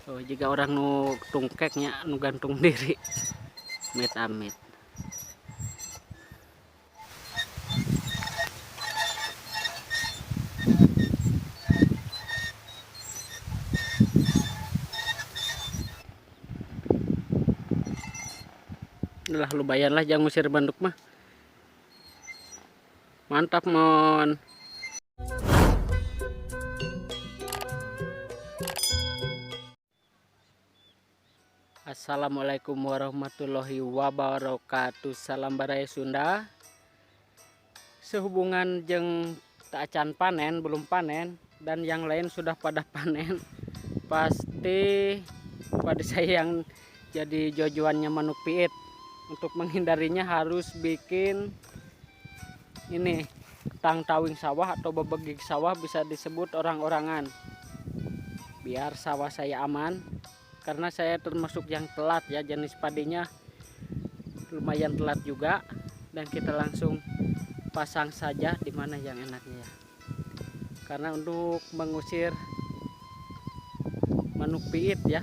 Oh, jiga orang nu tungkeknya, nu gantung diri. Amit amit. Lah lumayan lah jangan ngusir banduk mah. Mantap mon. Assalamualaikum warahmatullahi wabarakatuh. Salam baraya Sunda. Sehubungan jeng tak acan panen, belum panen, dan yang lain sudah pada panen, pasti pada saya yang jadi jojoannya manuk piit. Untuk menghindarinya harus bikin ini tang tawing sawah atau bebegig sawah, bisa disebut orang-orangan, biar sawah saya aman. Karena saya termasuk yang telat ya, jenis padinya lumayan telat juga. Dan kita langsung pasang saja di mana yang enaknya ya. Karena untuk mengusir manuk piit ya,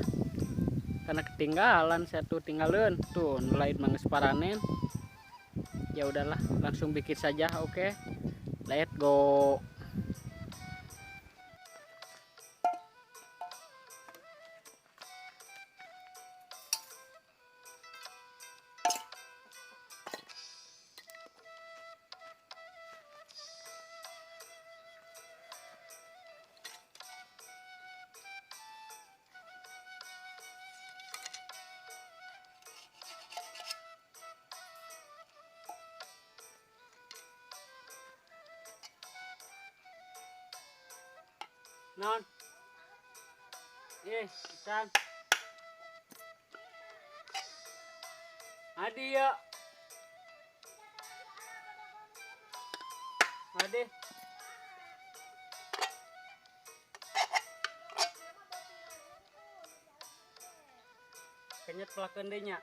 karena ketinggalan saya tuh tinggalin tuh lain manges paranen. Ya udahlah, langsung bikin saja. Oke, let's go. Non. Ikan. Adi ya. Adi. Kenyet pelakeun deui nya.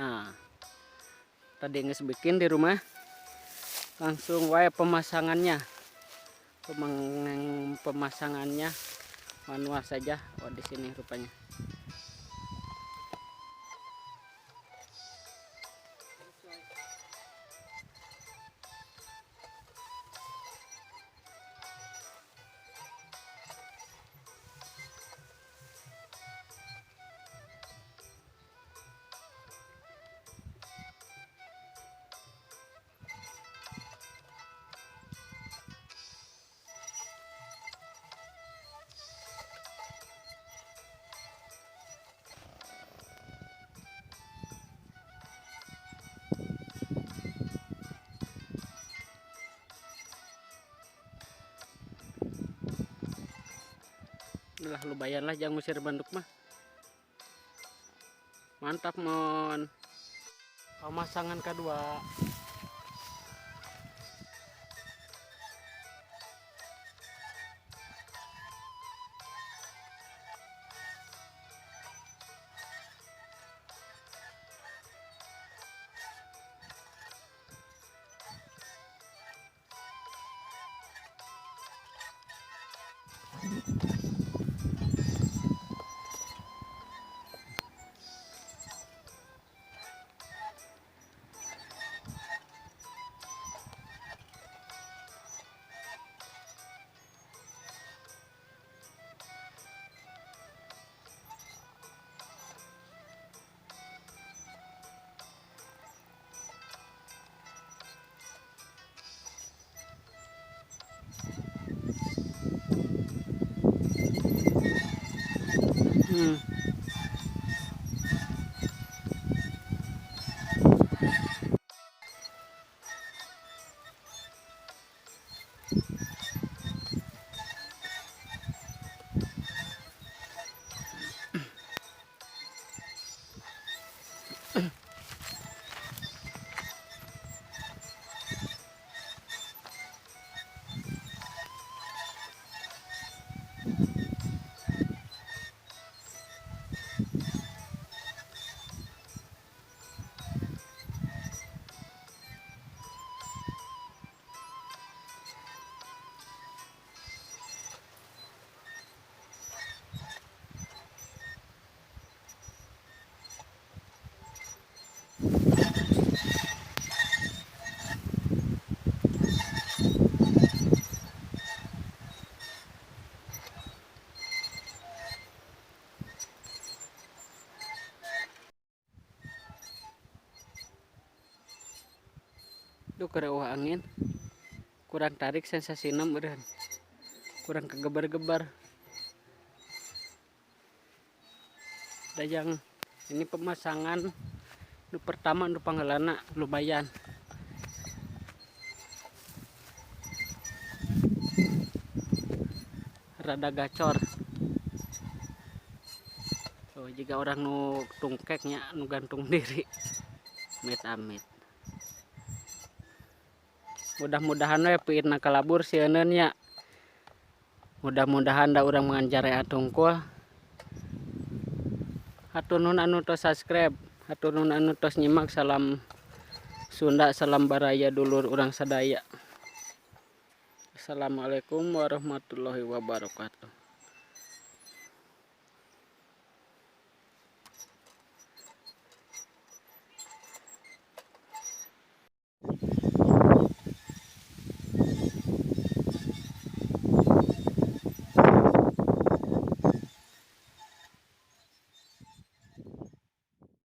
Nah, tadi nges bikin di rumah, langsung wae pemasangannya. Pemasangannya Manual saja. Oh, di sini rupanya. Lah lumayan lah jangan ngusir banduk mah. Mantap mon. Pemasangan kedua. Duh, keur angin kurang tarik sensasina meureun, kurang kegebar-gebar. Dajang ini pemasangan nu pertama nu panggelana lumayan. Rada gacor. Oh, jika orang nu tungkeknya nu gantung diri. Amit-amit. Mudah-mudahan we piitna kalabur sieun nya. Mudah-mudahan da urang mangan tungkul. Hatur nuhun anu tos subscribe, hatur nuhun anu tos nyimak. Salam Sunda, salam baraya dulur urang sadaya. Assalamualaikum warahmatullahi wabarakatuh.